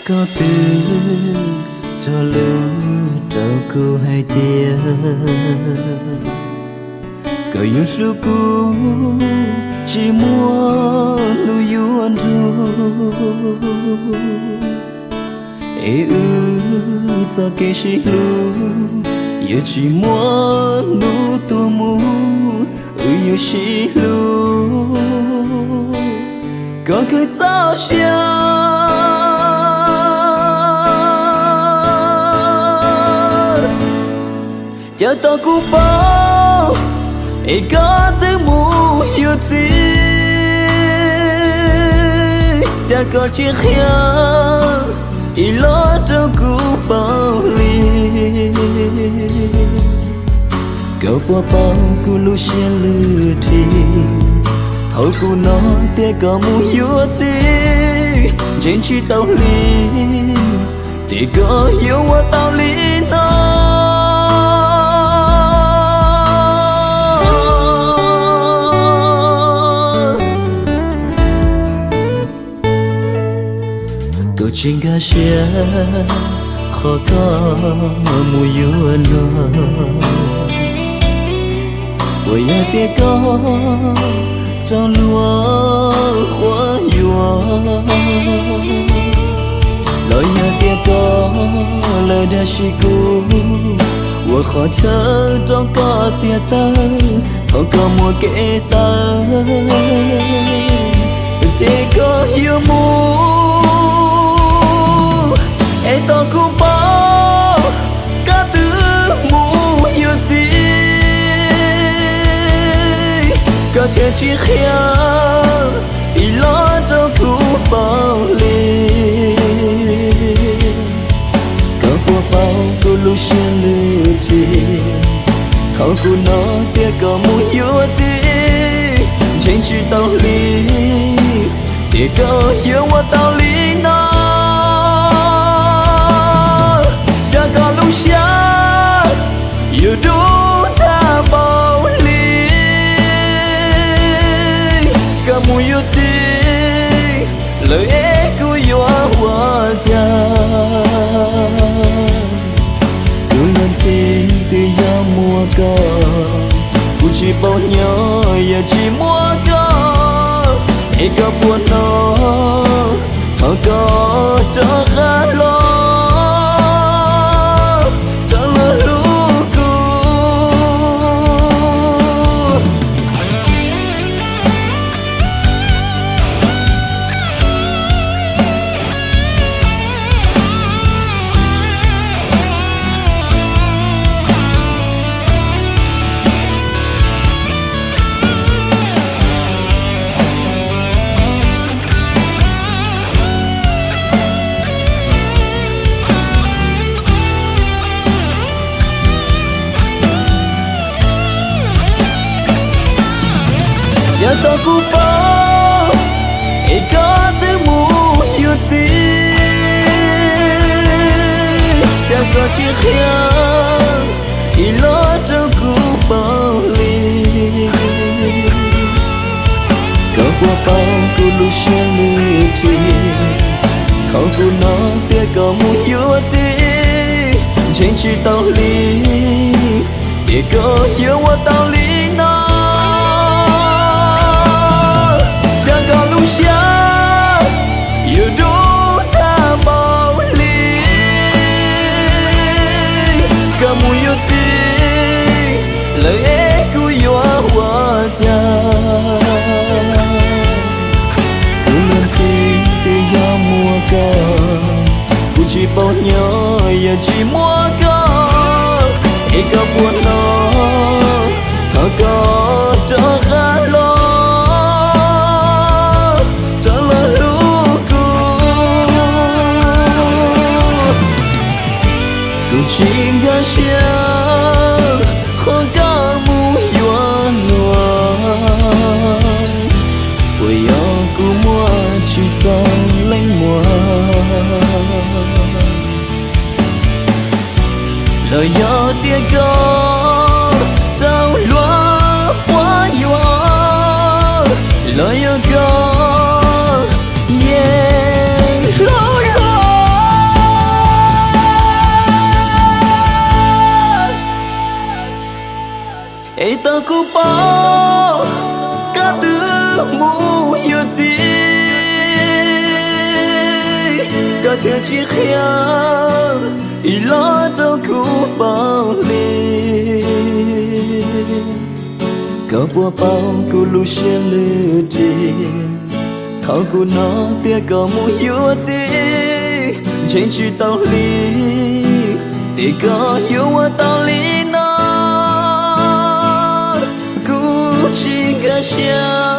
Koj twb cog lus rau kuv hais tias koj yuav hlub kuv, tsis muaj hnub yuav nrug. Es wb txoj kev sib hlub yuav tsis muaj hnub tuag mus, wb yuav sib hlub kom kawg txoj sia. Cas tau kuv paub es koj twb mus yuav txiv, cas koj tsis qhia ib los rau kuv paub li. Koj puas paub kuv lub siab lwj dhi thaum kuv hnov tias koj mus yuav txiv, ntseeg tsis tau li, ces koj yuav ua tau li no. Kuv tsis nkag siab qhov koj mus yuav luag, puas yog tias koj raug luag quab yuam, los yog tias koj lawv dag sim kuv, ua qhov chaw rau koj tiag tawg thaum koj muaj kev tawv, ces koj yuav mus. Es tau kuv paub koj twb mus yuav txiv, koj thiaj tsis qhia ib los rau kuv paub li. Koj puas paub kuv lub siab lwj dhi thaum kuv hnov tias koj mus yuav txiv, ntseeg tsis tau li, ces koj yuav ua tau li no. Cas koj lub siab yuav dub tag npaum li, koj mus yuav txiv lawm es kuv yuav ua cas? Kuv luag ntxhi twb yog muaj koj, kuv tsis paub nyob yog tsis muaj koj. Es koj puas hnov thaum koj rov qab los, rov los hlub kuv? Yog tau kuv paub es koj twb mus yuav txiv, cas koj tsis qhia ib los rau kuv paub li. Koj puas paub kuv lub siab lwj dhi thaum kuv hnov tias koj mus yuav txiv, ntseeg tsis tau li, ces koj yuav ua tau li no. Cas koj lub siab yuav dub tag npaum li, koj mus yuav txiv lawm es kuv yuav ua cas? Kuv luag ntxhi twb yog muaj koj, kuv tsis paub nyob yog tsis muaj koj. Es koj puas hnov thaum koj rov qab los, rov los hlub kuv? Kuv tsis nkag siab qhov koj mus yuav luag, puas yog kuv muaj tsis txog leej muag? Los yog tias koj raug luag quab yuam, los yog koj yeej hlob hlob? Koj thiaj tsis qhia ib los rau kuv paub li. Koj puas paub kuv lub siab lwj ris? Thaum kuv hnov tias koj mus yuav txiv, ntseeg tsis tau li, es koj yuav ua tau li no. Kuv tsis nkag siab